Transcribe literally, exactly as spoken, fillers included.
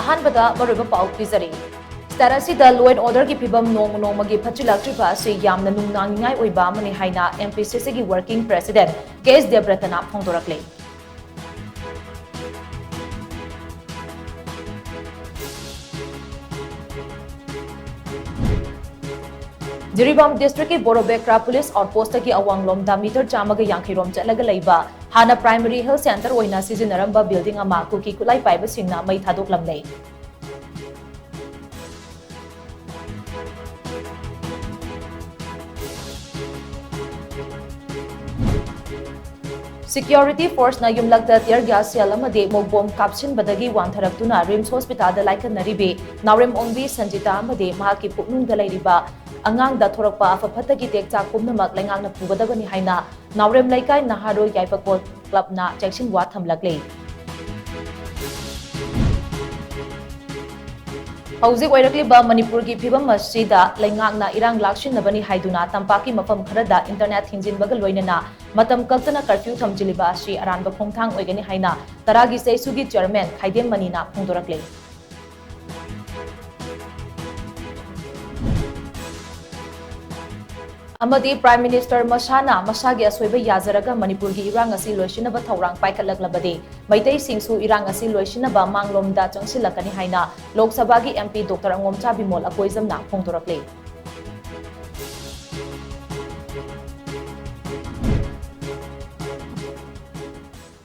ꯑꯍꯥꯟꯕꯗ ꯃꯔꯨꯑꯣꯏꯕ ꯄꯥꯎ ꯄꯤꯖꯔꯤ꯫ State ꯑꯁꯤꯗ law and orderꯒꯤ ꯐꯤꯕꯝ ꯅꯣꯡꯃ ꯅꯣꯡꯃꯒꯤ ꯐꯠꯁꯤꯜꯂꯛꯇ꯭ꯔꯤꯕ ꯑꯁꯤ ꯌꯥꯝꯅ ꯅꯨꯡꯅꯥꯡꯅꯤꯡꯉꯥꯏ ꯑꯣꯏꯕ ꯑꯃꯅꯤ ꯍꯥꯏꯅ MPCCꯒꯤ working president K S ꯗꯦꯕ꯭ꯔꯇꯅ ꯐꯣꯡꯗꯣꯔꯛꯂꯤ꯫ Jiribam districtꯀꯤ ꯕꯣꯔꯣꯕꯦꯀ꯭ꯔꯥ police outpostꯇꯒꯤ ꯑꯋꯥꯡꯂꯣꯝꯗ meter ꯆꯥꯝꯃꯒ ꯌꯥꯡꯈꯩ ꯔꯣꯝ ꯆꯠꯂꯒ ꯂꯩꯕ ꯍꯥꯟꯅ primary health center ꯑꯣꯏꯅ ꯁꯤꯖꯤꯟꯅꯔꯝꯕ building ꯑꯃ ꯀꯨꯀꯤ ꯈꯨꯠꯂꯥꯏ ꯄꯥꯏꯕꯁꯤꯡꯅ ꯃꯩ ꯊꯥꯗꯣꯛꯂꯝꯂꯦ꯫ Security forceꯅ ꯌꯨꯝꯂꯛꯇ tear gas shell ꯑꯃꯗꯤ mug bomb ꯀꯥꯞꯁꯤꯟꯕꯗꯒꯤ ꯋꯥꯟꯊꯔꯛꯇꯨꯅ RIMS hospitalꯗ ꯂꯥꯏꯀꯠꯅꯔꯤꯕꯤ ꯅꯥꯎꯔꯦꯝ ꯑꯣꯡꯕꯤ ꯁꯟꯖꯤꯇꯥ ꯑꯃꯗꯤ ꯃꯍꯥꯛꯀꯤ ꯄꯨꯛꯅꯨꯡꯗ ꯂꯩꯔꯤꯕ ꯑꯉꯥꯡꯗ ꯊꯣꯔꯛꯄ ꯑꯐ ꯐꯠꯇꯒꯤ ꯇꯦꯛꯆꯥꯛ ꯄꯨꯝꯅꯃꯛ ꯂꯩꯉꯥꯛꯅ ꯄꯨꯒꯗꯕꯅꯤ ꯍꯥꯏꯅ ꯅꯥꯎꯔꯦꯝ ꯂꯩꯀꯥꯏ ꯅꯍꯥꯔꯣꯜ ꯌꯥꯏꯐꯀꯣꯜ clubꯅ ꯆꯦꯛꯁꯤꯟꯋꯥ ꯊꯝꯂꯛꯂꯤ꯫ ꯍꯧꯖꯤꯛ ꯑꯣꯏꯔꯛꯂꯤꯕ ꯃꯅꯤꯄꯨꯔꯒꯤ ꯐꯤꯕꯝ ꯑꯁꯤꯗ ꯂꯩꯉꯥꯛꯅ ꯏꯔꯥꯡ ꯂꯥꯛꯁꯤꯟꯅꯕꯅꯤ ꯍꯥꯏꯗꯨꯅ ꯇꯝꯄꯥꯛꯀꯤ ꯃꯐꯝ ꯈꯔꯗ internet ꯊꯤꯡꯖꯤꯟꯕꯒ ꯂꯣꯏꯅꯅ ꯃꯇꯝ ꯀꯛꯇꯅ curfew ꯊꯝꯖꯤꯜꯂꯤꯕ ꯑꯁꯤ ꯑꯔꯥꯟꯕ ꯈꯣꯡꯊꯥꯡ ꯑꯣꯏꯒꯅꯤ ꯍꯥꯏꯅ ꯇꯔꯥꯒꯤ ꯆꯩꯁꯨꯒꯤ chairman ꯈꯥꯏꯗꯦꯝ ꯃꯅꯤꯅ ꯐꯣꯡꯗꯣꯔꯛꯂꯤ꯫ ꯑꯃꯗꯤ Prime Minister ꯃꯁꯥꯅ ꯃꯁꯥꯒꯤ ꯑꯁꯣꯏꯕ ꯌꯥꯖꯔꯒ ꯃꯅꯤꯄꯨꯔꯒꯤ ꯏꯔꯥꯡ ꯑꯁꯤ ꯂꯣꯏꯁꯤꯟꯅꯕ ꯊꯧꯔꯥꯡ ꯄꯥꯏꯈꯠꯂꯛꯂꯕꯗꯤ ꯃꯩꯇꯩꯁꯤꯡꯁꯨ ꯏꯔꯥꯡ ꯑꯁꯤ ꯂꯣꯏꯁꯤꯟꯅꯕ ꯃꯥꯡꯂꯣꯝꯗ ꯆꯪꯁꯤꯜꯂꯛꯀꯅꯤ ꯍꯥꯏꯅ ꯂꯣꯛ ꯁꯚꯥꯒꯤ MP Doctor ꯑꯉꯣꯝꯆꯥ ꯕꯤꯃꯣꯜ ꯑꯀꯣꯏꯖꯝꯅ ꯐꯣꯡꯗꯣꯔꯛꯂꯤ꯫